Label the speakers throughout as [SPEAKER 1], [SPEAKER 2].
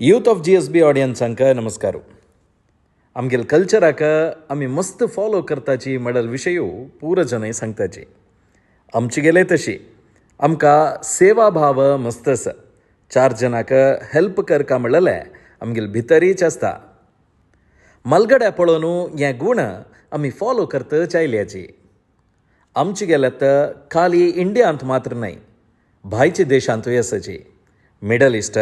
[SPEAKER 1] Youth of GSB ऑडियन्सांक नमस्कार. आमगेले कल्चराक आमी मस्त फॉलो करताची म्हळ्यार विशय पुरो जनय सांगताची. आमची गेले तशी आमकां सेवा भाव मस्त आसा. चार जणांक हेल्प करका म्हणलें आमगेले भितरीच आसता. मलगड्या पळोवन हे गूण आमी फॉलो करतच आयल्याची. आमचे गेल्यात खाली इंडियांत मात्र न्हय, भायच्या देशांतूय आसाची. Middle East,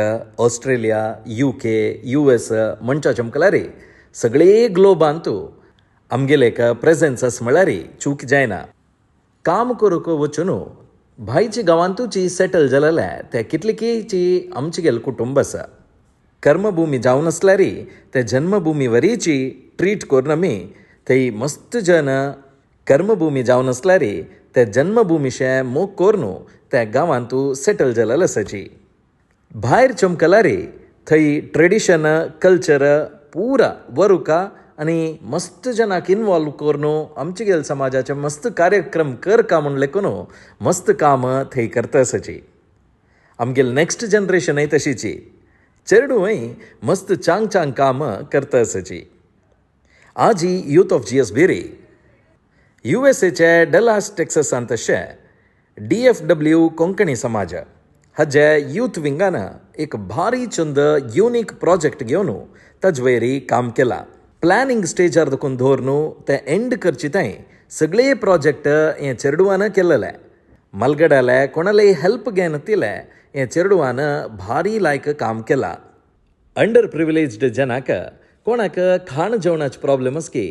[SPEAKER 1] Australia, UK, US म्हणच्या चमकल्यार सगळे ग्लोबांतू आमगेले एक प्रेझेन्स आसा म्हळ्यार चूक जायना. काम करूंक वचून भायच्या गांवांतूची सेटल जालेले ते कितलेकीची आमचे गेले कुटुंब आसा. कर्मभूमी जावन आसल्यार ते जन्मभूमी वरीची ट्रीट करून आमी थंय मस्त जन कर्मभूमी जावन आसल्यार ते जन्मभूमीशें मोग करून त्या गांवांतू सेटल जालेले आसाची. भायर चमकल्यार थंय ट्रेडिशन कल्चर पुरा वरुका आनी मस्त जनाक इनवॉल्व करून आमचे गेले समाजाचे मस्त कार्यक्रम करका म्हूण लेखून मस्त काम थंय करता आसाची. आमगेले नेक्स्ट जनरेशनय तशीची. चेडूंय मस्त चांग चांग काम करता आसाची. आजी यूथ ऑफ जीएसबी रे युएसएचे डलास टेक्सासांत तशें डीएफडब्ल्यू कोंकणी समाज हाजे यूथ विंगान एक भारी चंद युनीक प्रोजेक्ट घेवन ताजे वयर काम केलां. प्लॅनिंग स्टेजार देखून दवरून तें एंड करचे थंय सगळे प्रोजेक्ट हें चेडवान केलेलें. मलगडाले कोणालेय हेल्प घेवन तिलें हें चेडवान भारी लायक काम केलां. अंडर प्रिविलेज्ड जनाक कोणाक खाण जेवणाचे प्रॉब्लेम आसकी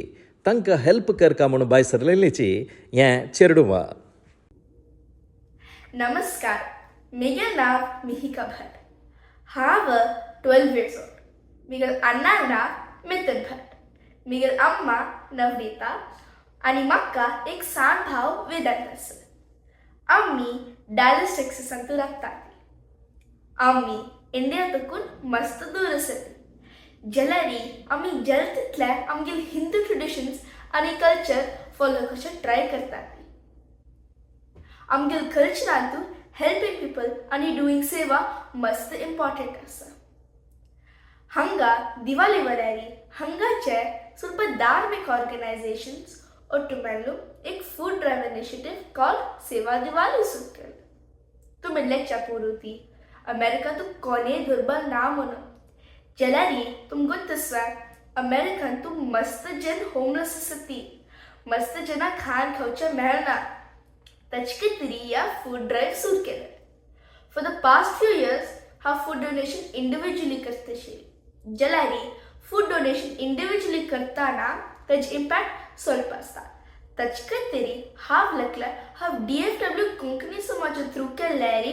[SPEAKER 1] तांकां हेल्प करका म्हूण भायर सरलेलीची हें चेडवा.
[SPEAKER 2] नमस्कार, मेगे नांव मिहिका भट. हांव 12 इयर्स ओल्ड. मिगेल अण्णा नांव मिथुन भट. मिगेल अम्मा नवनीता आनी म्हाका एक सान भाव वेदांत आसा. आमी डॅलस टेक्सासांत रावतात. आमी इंडिया तकून मस्त दूर आसत जाल्यार आमी जाल तितले आमगेले हिंदू ट्रेडिशन्स आनी कल्चर फॉलो करचें ट्राय करतात. आमगेले कल्चरांतू हेल्पिंग पिपल आनी डुईंग सेवा मस्त इम्पॉर्टंट आसा. हांगा दिवाळी वल्यारी हांगाचे ಸ್ವಲ್ಪ धार्मिक ऑर्गनायझेशन्स ಒಟ್ಟು मेळून एक फूड ड्रायव्ह इनिशिएटीव कॉल्ड सेवा दिवाळी सुरू केलें. तुमी लेक्चा पुरुती अमेरिका तूं कोणेय दुर्बल ना म्हणून, जाल्यार तुमकां गोत्त आसा अमेरिकान तूं मस्त जन होमलेस आसा ती मस्त जनां खाण खावचें मेळना. ताचे खातीर ह्या फूड ड्रायव्ह सुरू केलें. For the past few years हांव फूड डोनेशन इंडिविज्युअली करताशी, जाल्यार फूड डोनेशन इंडिविज्युअली करतना ताजे इम्पॅक्ट स्वल्प आसता. ताचे खातीर हांव लेखलें हांव डीएफडब्ल्यू कोंकणी समाजा थ्रू केल्यार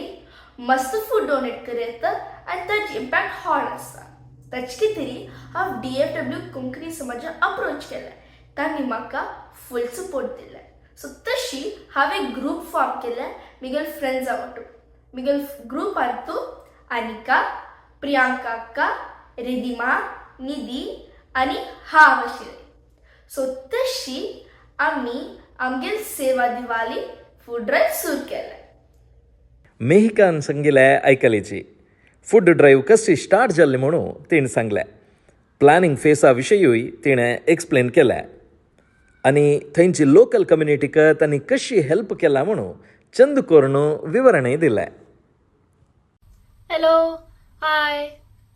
[SPEAKER 2] मस्त फूड डोनेट करता आनी ताजे इम्पॅक्ट व्हड आसता. ताचे खातीर हांव डीएफडब्ल्यू कोंकणी समाजा अप्रोच केलें. तांणी म्हाका फूल सपोर्ट दिलें. सो तशी हांवें एक ग्रूप फॉर्म केलें मिगेल फ्रेंड्सां वांटून. मिगेल ग्रुपांतू अनिका, प्रियांका अक्का, रिधिमा, निधी आनी हांव आशिल्लें. सो तशी आमी आमगेल सेवा दिवाळी फूड ड्रायव्ह सुरू केलें.
[SPEAKER 1] मेहिकान सांगिल्लें आयकलीची. फूड ड्रायव्ह कशी स्टार्ट जाल्ली म्हणून तिणें सांगलें. प्लॅनिंग फेसा विशयूय तिणें एक्सप्लेन केलें आनी थंयची लोकल कम्युनिटीक तांणी कशी हेल्प केला म्हणून चंद करून विवरणय दिलें.
[SPEAKER 3] हॅलो, हाय,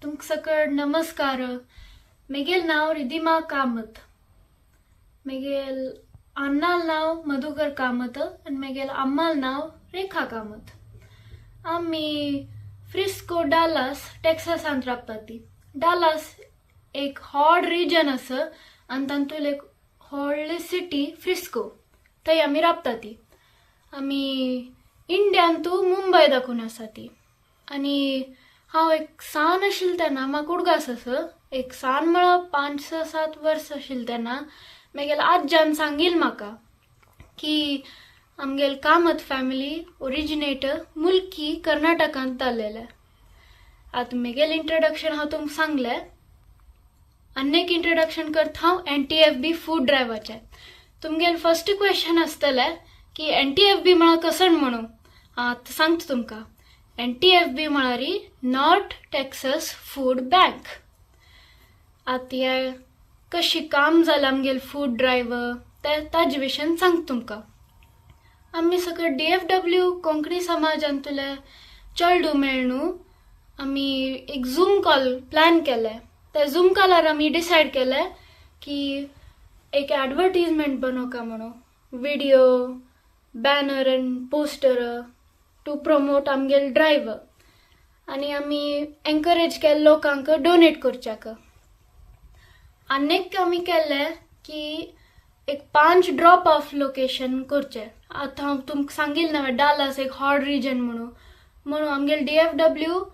[SPEAKER 3] तुमकां सकळ नमस्कार. मेगेल नांव रिधिमा कामत. मेगेल अण्णाल नांव मधुकर कामत आनी मेगेल अम्माल नांव रेखा कामत. आमी फ्रिस्को डालास टेक्सासांत रावतात ती. डालास एक हॉट रिजन आसा आनी तातूंत एक व्हडली सिटी फ्रिस्को, थंय आमी रावता ती. आमी इंडियांतू मुंबय दाखून आसा ती. आनी हांव एक सान आशिल्लें तेन्ना म्हाका उडगास आसा, एक सान म्हळ्यार 5 6 7 वर्सां आशिल्लें तेन्ना मागीर आज्यान सांगिल्लें म्हाका की आमगेले कामत फॅमिली ओरिजिनेट मुल्की कर्नाटकांत जाल्लेलें. आतां म्हगेलें इंट्रोडक्शन हांव तुमकां सांगलें. आनी एक इंट्रोडक्शन करता हांव एनटीएफबी फूड ड्रायव्हाचें. तुमगेलें फर्स्ट क्वेश्चन आसतलें की एनटीएफबी म्हळ्यार कसन म्हणून. आतां सांगता तुमकां. NTFB म्हळ्यार नॉर्थ टेक्सस फूड बँक. आतां हें कशी काम जालें आमगेलें फूड ड्रायव्ह तें ताजे विशयान सांगता तुमकां. आमी सगळे DFW Konkani समाजांतले चेडूं मेळ्ळू आमी एक झूम कॉल प्लॅन केलें. त्या झूम कॉलार आमी डिसायड केलें की एक ॲडवर्टीजमेंट बनोवका म्हणून, video, banner and poster to promote आमगेले ड्रायव्ह, आनी आमी एनकरेज केले लोकांक डोनेट करच्याक. आनीक आमी केलें की एक पांच ड्रॉप ऑफ लोकेशन करचें. आतां हांव तुमकां सांगिल्लें न्हय, डालास एक हॉट रिजन म्हणून, म्हणून आमगेले DFW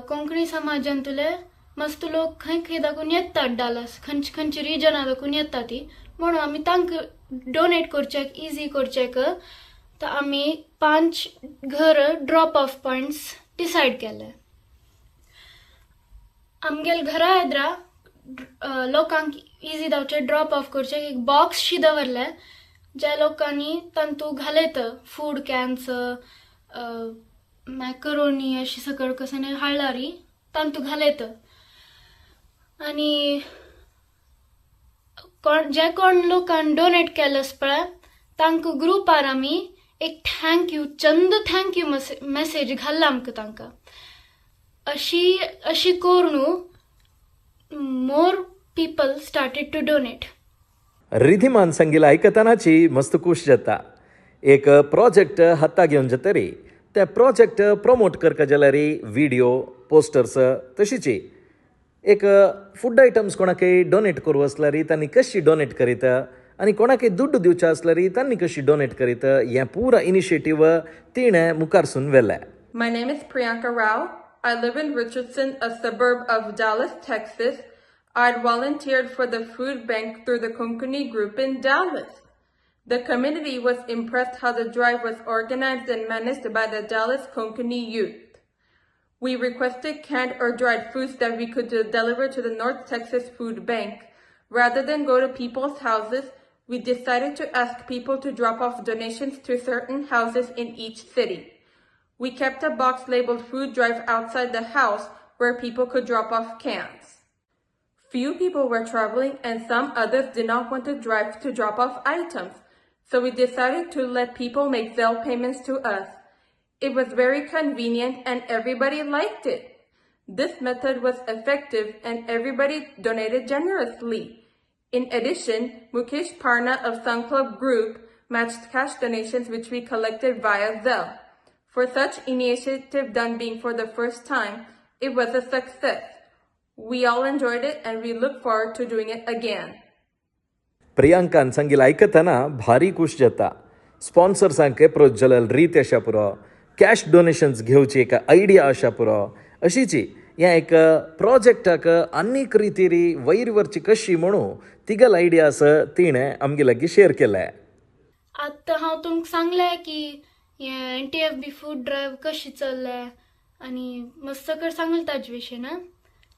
[SPEAKER 3] Konkani समाजांतले मस्त लोक खंय खंय दाखून येतात, डालास खंयचे खंयचे रिजना दाखून येता ती, म्हणून आमी तांकां डोनेट करच्याक इजी करच्याक तर आमी पांच घर ड्रॉप ऑफ पॉयंट्स डिसायड केले. आमगेले घरा येद्रा लोकांक इजी जावचें ड्रॉप ऑफ करचें एक बॉक्स शी दवरलें, ज्या लोकांनी तांतू घालयत फूड कॅन्स, मॅकरोनी अशी सकळ कसं हाडलारी तांतू घालयत. आनी कोण जे कोण लोकान डोनेट केलें आसा पळय तांकां ग्रुपार आमी एक thank you, Chand thank you message घाल्ला आमकां तांकां. अशी अशी करून more people started to donate.
[SPEAKER 1] Wriddhiman सांगिल्लें आयकतनाची मस्त खूश जाता. एक प्रोजेक्ट हाता घेवन जातरी ते प्रोजेक्ट प्रमोट करका जाल्यार व्हिडियो, पोस्टर्स, तशीच एक फूड आयटम्स कोणाकय डोनेट करूं आसल्यार तांणी कशी डोनेट करीत आनी कोणाकय दुड्ड दिवचे आसल्यार तांणी कशी डोनेट करीत, हें पुरा इनिशिएटीव तिणें मुखारसून व्हेलें.
[SPEAKER 4] My name is Priyanka Rao. I live in Richardson, a suburb of Dallas, Texas. I'd volunteered for the food bank through the Konkani group in Dallas. The community was impressed how the drive was organized and managed by the Dallas Konkani youth. We requested canned or dried foods that we could deliver to the North Texas Food Bank. Rather than go to people's houses, we decided to ask people to drop off donations to certain houses in each city. We kept a box labeled food drive outside the house where people could drop off cans. Few people were traveling and some others did not want to drive to drop off items, so we decided to let people make Zelle payments to us. It was very convenient and everybody liked it. This method was effective and everybody donated generously. In addition, Mukesh Parna of Sankalp Group matched cash donations which we collected via Zelle. For such initiative done being for the first time, it was a success. We all enjoyed it and we look forward to doing it again.
[SPEAKER 1] प्रियांकान सांगिल्लें आयकतना भारी खूश जाता. स्पॉन्सर्सांक approach जाल्यार रीत आशा पुरो, cash donations घेवची एक idea आशा पुरो, अशीची हें एक प्रोजेक्टाक आनीक रितीरी वयर व्हरची कशी म्हणून तिगल आयडियास तिणें आमगे लागीं शेअर केले.
[SPEAKER 3] आतां हांव तुमकां सांगलें की हें NTFB food drive कशी चल्लें आनी मस्त सकळ सांगलें ताजे विशीं.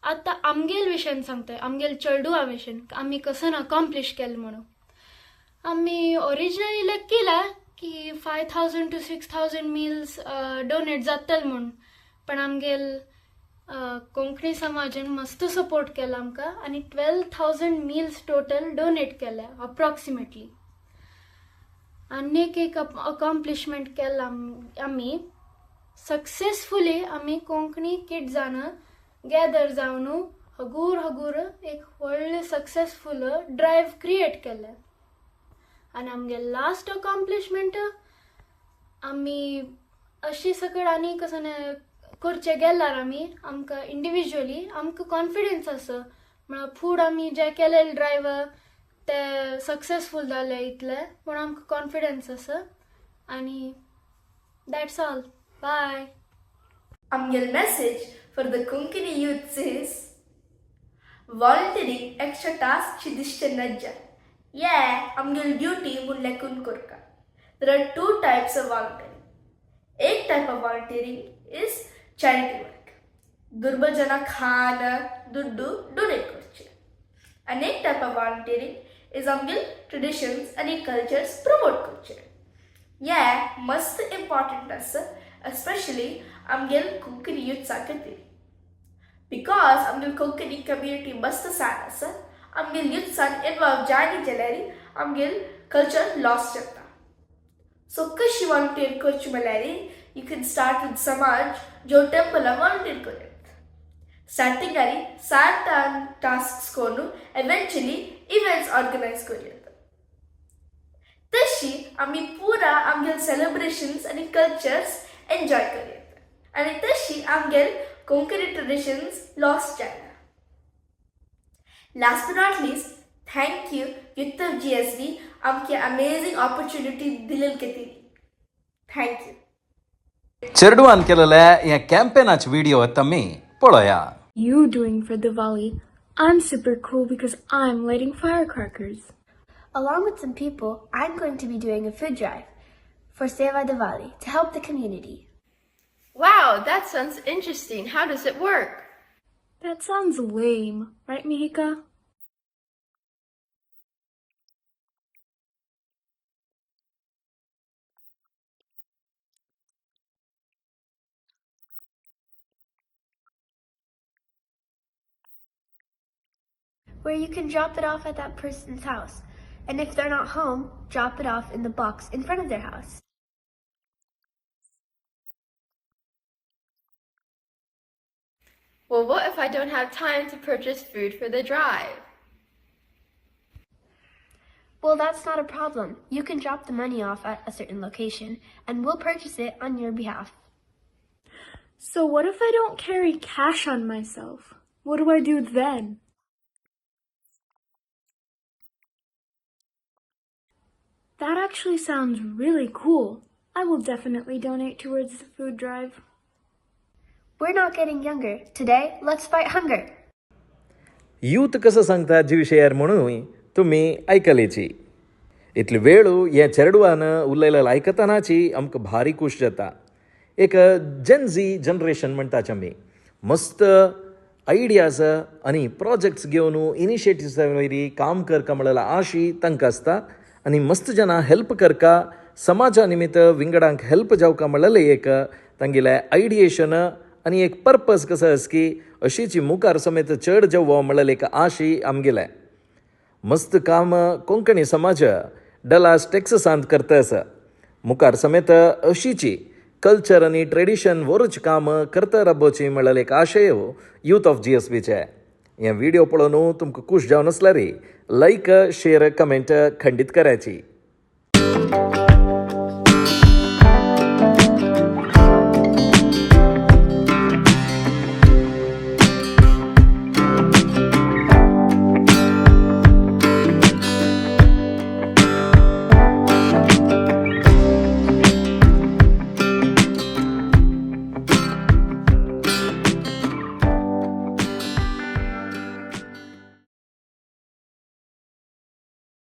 [SPEAKER 3] आतां आमगेल विशयान सांगता, आमगेल चेडवा विशयन आमी कसन अकॉम्प्लिश केलें म्हणून. आमी ओरिजिनली लेक केला की 5,000 to 6,000 meals donate जातले म्हूण, पण आमगेल कोंकणी समाजान मस्त सपोर्ट केला आमकां आनी 12,000 मिल्स टोटल डोनेट केले अप्रॉक्सिमेटली. आनीक एक अकॉम्प्लिशमेंट केला आमी सक्सेसफुली, आमी कोंकणी किड्सान गॅदर जावन हगूर हगूर एक व्हडलें सक्सेसफूल ड्रायव्ह क्रिएट केलें. आनी आमगे लास्ट अकॉम्प्लिशमेंट, आमी अशी सकळ आनी कसं करचे गेल्यार आमी आमकां इंडिविज्युअली आमकां कॉन्फिडन्स आसा, म्हळ्यार फूड आमी जे केलेले ड्रायव्ह ते सक्सेसफूल जाले इतले म्हूण आमकां कॉन्फिडन्स आसा. आनी that's all, बाय.
[SPEAKER 2] आमगेल message for the Konkani youths is volunteering extra task शी दिसचें नज्जा, ये आमगेल ड्युटी म्हूण लेखून करका. There are two types of volunteering. एक type of volunteering is charity work, दुर्बल जनाक खान दुड्डू डोनेट करचे. आनी एक टायप ऑफ व्हॉलंटियरींग is आमगेल ट्रेडिशन्स आनी कल्चर्स प्रमोट करचे. हे मस्त इम्पॉर्टंट आसा, एस्पेशली आमगेल कोंकणी युथ्सा खातीर. Because आमगेल कोंकणी कम्युनिटी मस्त सान आसा, आमगेल युथ्सान इनवॉल्व जायना जाल्यार आमगेल कल्चर लॉस जाता. सो कशी वॉलंटियर करची म्हणल्यार you can start with समाज जो टेंपलान वॉलंटियर करतात. स्टार्टिंगारी सान टास्क करून एवेंच्युअली इव्हेंट्स ऑर्गनायज करूं. तशी आमी पुरा आमगेल सेलिब्रेशन्स आनी कल्चर्स एन्जॉय करूं आनी तशी आमगेल कोंकणी ट्रेडिशन्स लॉस जायना. Last but not least, thank you Youth of GSB आमकां अमेझींग ऑपॉर्च्युनिटी दिलेल खातीर. Thank you.
[SPEAKER 1] चेरडुवान केलेल्या ह्या कॅम्पेनाचे व्हिडिओ आमी पळोया.
[SPEAKER 5] You doing for Diwali? I'm super cool because I'm lighting firecrackers.
[SPEAKER 6] Along with some people, I'm going to be doing a food drive for Seva Diwali to help the community.
[SPEAKER 7] Wow, that sounds interesting. How does it work?
[SPEAKER 5] That sounds lame, right, Mihika?
[SPEAKER 6] Where you can drop it off at that person's house. And if they're not home, drop it off in the box in front of their house.
[SPEAKER 7] Well, what if I don't have time to purchase food for the drive?
[SPEAKER 6] Well, that's not a problem. You can drop the money off at a certain location and we'll purchase it on your behalf.
[SPEAKER 5] So what if I don't carry cash on myself? What do I do then? That actually sounds really cool. I will definitely donate towards the food drive.
[SPEAKER 6] We're not getting younger. Today, let's fight hunger.
[SPEAKER 1] Youth कसं सांगता जी विशयार म्हणून तुमी आयकलेची. इतली वेळ हे चेरडुवान उलयलें आयकतनाची आमकां भारी खूश जाता. एक जेनझी जनरेशन म्हणटाच आमी, मस्त आयडियाज आनी प्रोजेक्ट्स घेवन इनिशिएटिव्स वयरी काम करका म्हणलें आशी तांकां आसता आनी मस्त जाणां हेल्प करका, समाजा निमित्त विंगडांक हेल्प जावका म्हणलें एक तांगेलें आयडिएशन आनी एक पर्पज कसो आसा की अशीची मुखार समेत चड जेवो म्हणलें एक आशी आमगेलें. मस्त काम कोंकणी समाज डलास टेक्ससांत करता आसा. मुखार समेत अशीची कल्चर आनी ट्रेडिशन वरूच काम करता राबोवची म्हणलें एक आशय यूथ ऑफ GSBचे. हे व्हिडिओ पळोवन तुमकां खूश जावन आसल्यार लायक, शेअर, कमेंट खंडीत करायची.